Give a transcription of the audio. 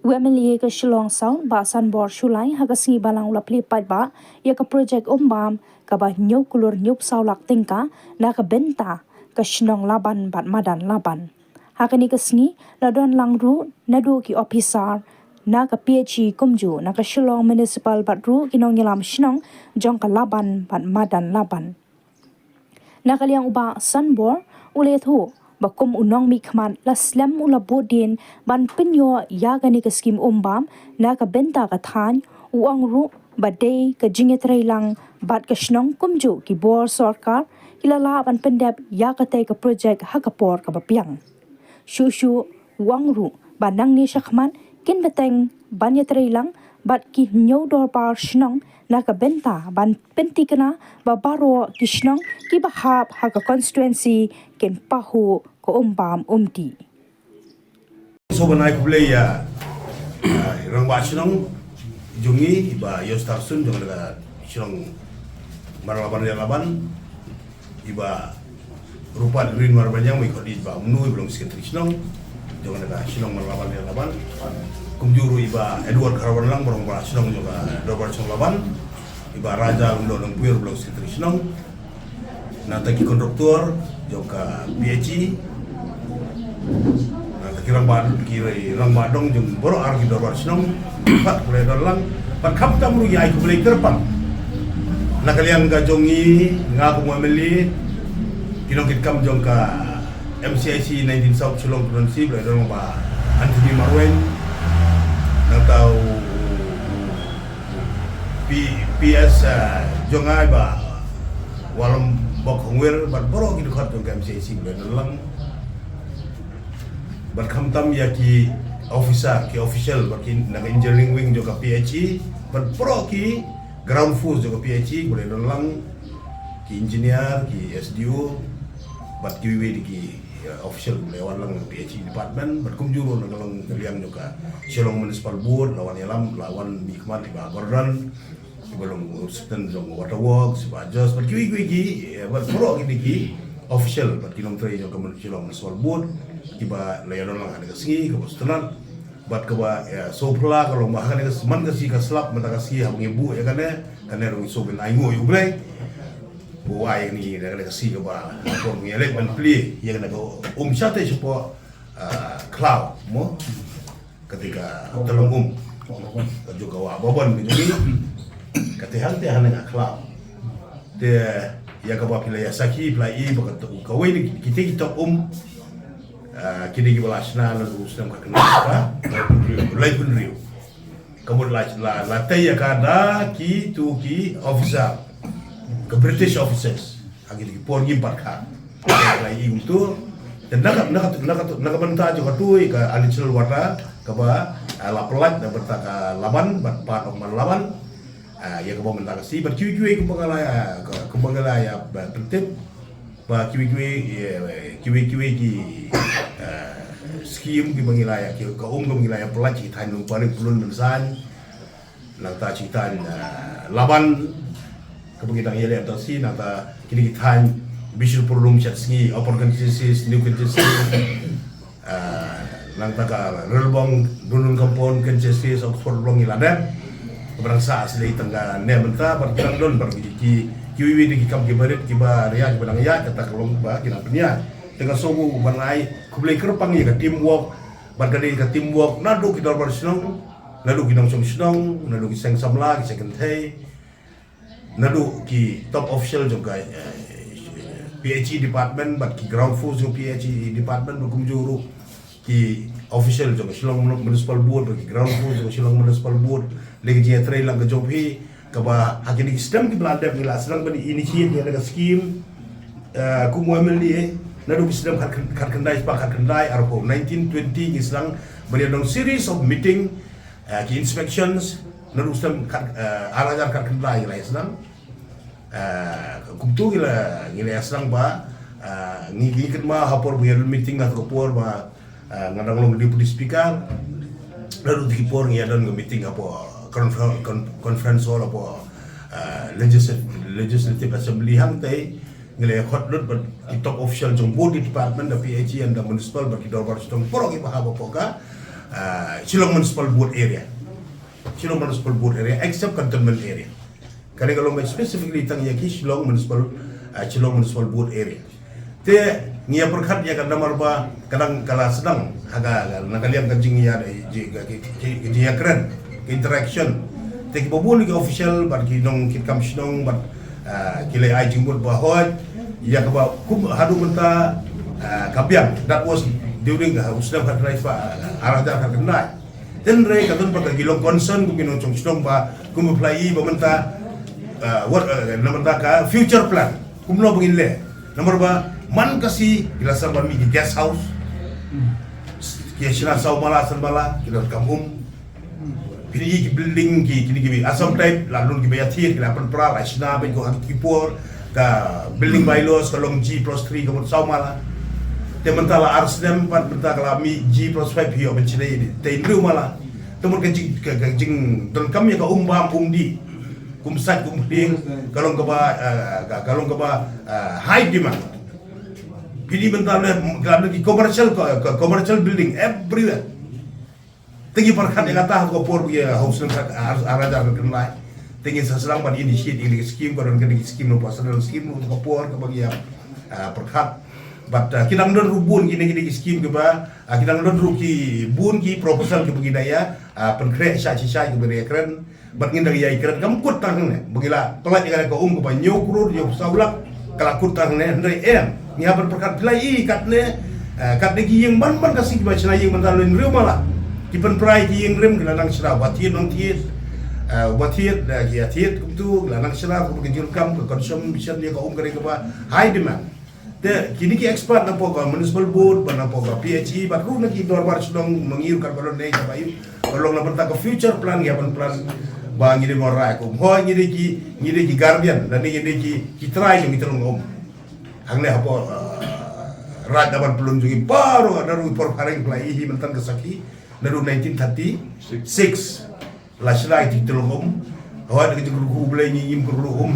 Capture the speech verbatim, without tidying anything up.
U MLA ka Shillong South, Bah Sanbor Shullai, ha ka sngi Balang u la plie paidbah ïa ka projek um bam kaba hynñiew klur hynñiew phew saw lak tyngka na ka bynta ka shnong Laban bad madan Laban. Ha kane ka sngi la don lang ruh naduh ki ophisar na ka PHE kumjuh na ka Shillong Municipal bad ruh ki nongïalam shnong jong ka Laban bad madan Laban. Na ka liang u Bah Sanbor u la ïathuh ba kum u nongmihkhmat la slem u la bud dien ban pynïoh ïa kane ka skhim um bam na ka bynta ka thaiñ. U ong ruh ba dei ka jingïatreilang bad ka shnong kumjuh ki bor sorkar ki la lah ban pyndep ïa katei ka projek ha ka por kaba biang. Shuh shuh u ong ruh ba nangne shakhmat kin bteng ban ïatreilang bad ki hynñiew dorbar shnong na ka bynta ban pynthikna ba baroh ki shnong kiba hap ha ka constituency kin pahuh ka um bam um dih. Sngewbha ban ai khublei ïa, ah, rangbah shnong jong ngi i Bah Yos Tarsun jong ka shnong Marlaban Laban, i Bah Rupat Rin Marbaniang, i khot i Bah Mnu, i ba long secretary shnong jong ka shnong Marlaban Laban. Kumjuh ruh i Bah Edward Kharwanlang, ba long ba shnong jong ka dorbar shnong Laban, i Bah Raja Lumlong Nongpuir, ba long secretary shnong. Nangta ki kontraktor jong ka PHE, nangta ki rangbah, ki rangbah dong jong baroh ar ki dorbar shnong, pat khublei don lang, pat khamtam ruh ïa ai khublei kyrpang na ka liang ka jong ngi, nga kum u MLA, ki nongkitkam jong ka MCIC nineteen South Shillong Constituency, ba la don lang Bah Anthony Marwein, nangta u P-, PS, eh, jong nga i Bah Wallam Bok Hongwir, bad baroh ki dkhot jong ka MCIC ba la don lang. Bad khamtam ïa ki officer, ki official, bad ki na ka engineering wing jong ka PHE, bad baroh ki ground force jong ka PHE ba la don lang, ki engineer, ki SDO, bad kiwei de ki, eh, official ba la wan lang na PHE department, bad kumjuh ruh na ka long ka liang jong ka Shillong Municipal Board, la wan ïalam, la wan mihkhmat i Bah Gordon, i ba long Assistant jong Water Works, Bah Jos, bad kiwei kiwei ki, eh, bad baroh kine ki official, bad ki nongtrei jong ka Mun-, Shillong Municipal Board, kiba la ïadon lang ha kane ka sngi, kaba sngewtynnat, bad kaba, eh, sngewphylla ka long ba ha kane ka s-, man ka sngi ka slap, mynta ka sngi haba ngi buh ïa kane, kane ruh ngi sngewbha ban ainguh ïa U Blei. Ba u ai ngi ïa kane ka sngi kaba, kaba ngi leit ban plie ïa kane ka um shatei shapoh, ah, khlaw, mo. Kata ka tyllong um. Ka jong ka Wah Babon ka jong ngi. Kata hangta hangne ha khlaw. Te ïa kaba phi la ïa sakhi, phi la i ba ka to-, kawei na kita ki tyllong um, ah, kine kiba la shna naduh u snem khatkhyndai, laiphew hynriew. Ka mut la, la, la tei ïa ka da kito ki officer, ka British officers. Ha kito ki por ngim pat kha. La i kumto. Te na ka, na ka, na ka, na ka bynta jong kato ka Additional Water kaba, ah, la pynlait na bynta ka Laban bad part of Marlaban. Ah, ïa kaba mynta ka sngi bad kiwei kiwei kiba nga la, ah, ka, kaba nga la ïa, ah, pyntip. Ba kiwei kiwei, eh, kiwei kiwei ki, eh, skhim kiba ngi la ïa, ki, ka um kaba ngi la ïa pynlait, ki thaiñ Nongparik, Pyllun, Mynsaiñ. Nangta ki thaiñ, eh, Laban, kaba ngi dang ïaleh mynta shi, nangta kine ki thaiñ Bishnupur, Lumshnong, Shadngi, Upper Khasi Hills, New Khasi Hills. Ah, nangta ka Relbong, Dundun Compound, Khasi Hills, Oxford Blong ngi la dep. Kaba dang sah sdei tang kane mynta, bad ki dang don, bad ki, ki, kiwei kiwei de ki kam kiba rit, kiba ria, kiba dang ïaid, kata ka long ba ki dang pynïaid. Te nga sngewbha ban ai khublei kyrpang ïa ka teamwork, bad ka dei ka teamwork naduh ki dorbar shnong, naduh ki nongshong shnong, naduh ki seng samla, ki seng kynthei, naduh ki top official jong ka, eh, PHE department, bad ki ground force jong PHE department, bad kumjuh ruh ki official jong ka Shillong Mun-, Municipal Board, bad ki ground force jong ka Shillong Municipal Board, leh ka jingïatreilang ka jong phi, kaba ha kine ki snem kiba la dep ngi la sdang ban initiate ïa ka scheme, eh, kum u MLA, naduh ki snem khat khyn-, khatkhyndai spah khatkhyndai, arphew, nineteen twenty ngi sdang ban ïa don series of meeting, eh, ki inspections, naduh snem khat, eh, ar hajar khatkhyndai ngi la ïa sdang. Eh, kumto ngi la, ngi la ïa sdang ba, eh, ngi, ngi kynmaw ha por ba ngi ïa don meeting ha kato ka por ba, eh, nga dang long Deputy Speaker. Naduh kito ki por ngi ïa don ka meeting hapoh confer-, con-, conference hall hapoh, eh, Legislat-, Legislative Assembly hangtei. Ngi la ïa khot lut bad ki top official jong both department, da PHE and da municipal, bad ki dorbar shnong baroh kiba hap hapoh ka. uh, Shillong Municipal Board area. Shillong Municipal Board area, except cantonment area. Kane ka long specifically tang ïa ki Shillong Municipal, uh, Shillong Municipal Board area. Te ngi ïa pyrkhat ïa ka namar ba ka dang ka la sdang ha ka, na ka liang ka jingïa, ka jingïakren, ka interaction. Te kiba bun ki official bad ki nongkitkam shnong bad, ah, ki la ai jingmut ba hoi ïa kaba kum haduh mynta, ah, ka biang. That was during, ah, u snem khatkhyndai, ah, ar hajar khatkhyndai. Hynrei ka don pat ki long concern kum ki nongshong shnong ba kum ba phi la i ba mynta, ah, what, ah, na mynta ka future plan kumno ba ngin leh. Namar ba man ka sngi ki la sdang ban mih ki guest house, ki shna saw mala san mala, ki donkam um. Phi i ki building ki, kine ki Assam type, la lum kiba ïa thied, ki la pynpra, la shna bad ko ha ki por ka building bylaws ka long G plus three ka mut saw mala. Te mynta la ar snem pat, mynta ka la mih G plus five, hi ïoh ban shna ïa te hynriew mala. Te mut ka jing, ka, ka jingdonkam ïa ka um bam um dih, kum sait kum hlieng, ka long kaba, eh, ka, ka long kaba, eh, high demand. Phi i mynta le ka long ki commercial, ka, ka commercial building everywhere. Te ngi pyrkhat ïa kata ha ka por ba ïa house nang ar, ar hajar khatkhyndai. Te ngi sa sdang ban initiate ïa kine ki scheme, ka don kine ki scheme, no, personal scheme, no, ka por kaba ngi ïa, ah, pyrkhat. But, ah, ki dang don ruh bun kine, kine ki scheme kiba, ah, ki dang don ruh ki bun ki proposal kiba ngi da ïa, ah, pynkhreh sha shisha kiba ngi ïa kren. Bad ngin dang ïai kren, kam kut tang hangne. Ba ngi la pyllait ïa ka um kaba hynñiew klur hynñiew saw lak, ka la kut tang hangne, hynrei em ngi hap ban pyrkhat. Phi la i katne, eh, katne ki ïing, man man ka sngi kiba shna ïing, mynta la hynriew mala. Ki pynpra ïa ki ïing rim, ki la nang shna, ba thied nongthied, eh, ba thied, eh, ki ïa thied kumtu, ki la nang shna, kumtu ka jingdonkam, ka consumption ïa ka um ka dei kaba high demand. Te kine ki expert na pdeng ka municipal board, bad na pdeng ka P H E, bad ruh na ki dorbar shnong, ma ngi ruh katba don ne katba ïoh, ka long na bynta ka future plan, ngi hap ban plan ba ngi dei ban rah ïa ka um. Hooid, ngi dei ki, ngi dei ki guardian lane ngi dei ki, ki trai jong ki tyllong um. Hangne hapoh, uh, Raid Naban Pyllun jong ngi baroh, naduh i por phareng, phi la i hi mynta ka sakhi, naduh nineteen thirty-six. La shna ïa ki tyllong um. Hooid, ka jingkyrkhu U Blei ngi im kyrkhu um.